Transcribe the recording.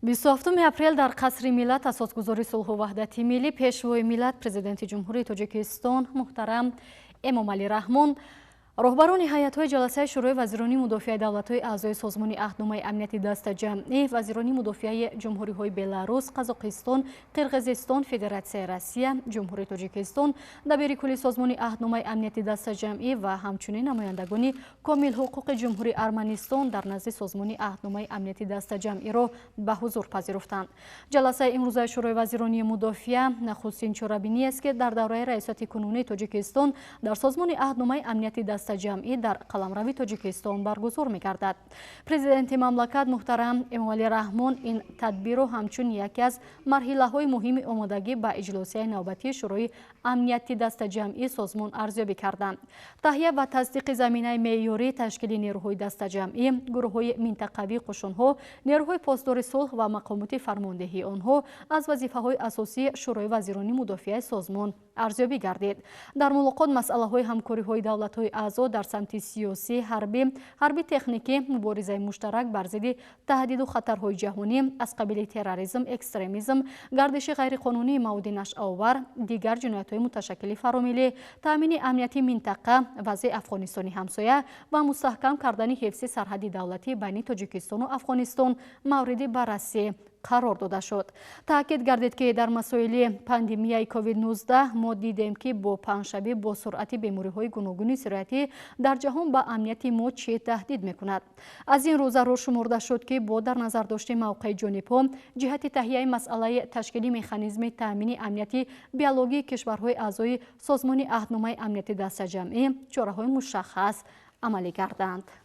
27 апрел дар Қасри Миллат, асосгузори сулҳу ваҳдати миллӣ, Пешвои миллат, Президенти Ҷумҳурии Тоҷикистон муҳтарам Эмомалӣ Раҳмон роҳбарони ҳайатҳои ҷаласаи Шӯрои вазирони мудофиаи давлатҳои аъзои Созмони Аҳдномаи Амнияти Дастаҷамъӣ, вазирони мудофиаи ҷумҳуриҳои Беларус, Қазоқистон, Қирғизистон, Федератсияи Россия, Ҷумҳурии Тоҷикистон, дабири кулли Созмони Аҳдномаи Амнияти Дастаҷамъӣ ва ҳамчунин намояндагони комилҳуқуқи Ҷумҳурии Арманистон дар назди Созмони Аҳдномаи Амнияти Дастаҷамъиро ба ҳузур пазируфтанд. Ҷаласаи имрӯзаи Шӯрои вазирони мудофиа нахустин чорабиниест, ки дар давраи раёсати кунунии Тоҷикистон дар Созмони Аҳдномаи Амнияти Дастаҷамъӣ дар қаламрави Тоҷикистон баргузор мегардад. Президенти мамлакат муҳтарам Эмомалӣ Раҳмон ин тадбирро ҳамчун яке аз марҳилаҳои муҳими омодагӣ ба иҷлосияи навбатии Шӯрои Амнияти Дастаҷамъии созмон арзёбӣ карданд. Таҳия ва тасдиқи заминаи меъёрии ташкили нерӯҳои дастаҷамъӣ, гурӯҳҳои минтақавии қушунҳо, нерӯҳои посдори сулҳ ва мақомоти фармондеҳии онҳо аз вазифаҳои асосии Шӯрои вазирони мудофиаи созмон арзёбӣ гардид. Дар мулоқот масъалаҳои ҳамкориҳои давлатҳои аъзо дар самти сиёсӣ, ҳарбӣ, ҳарби-техникӣ, муборизаи муштарак бар зидди таҳдиду хатарҳои ҷаҳонӣ аз қабили терроризм, экстремизм, гардиши ғайриқонунии маводи нашъаовар, дигар ҷиноятҳои муташаккили фаромиллӣ, таъмини амнияти минтақа, вазъи Афғонистони ҳамсоя ва мустаҳкам кардани ҳифзи сарҳади давлатӣ байни Тоҷикистону Афғонистон мавриди баррасӣ қарор дода шуд. Таъкид гардид, ки дар масоили пандемияи COVID-19 мо дидем, ки бо паҳншавӣ бо суръати бемориҳои гуногуни сироятӣ дар ҷаҳон ба амнияти мо чӣ таҳдид мекунад. Аз ин рӯ зарур шуморда шуд, ки бо дар назардошти мавқеи ҷонибҳо ҷиҳати таҳияи масъалаи ташкили механизми таъмини амнияти биологии кишварҳои аъзои Созмони Аҳдномаи Амнияти Дастаҷамъӣ чораҳои мушаххас амалӣ гарданд.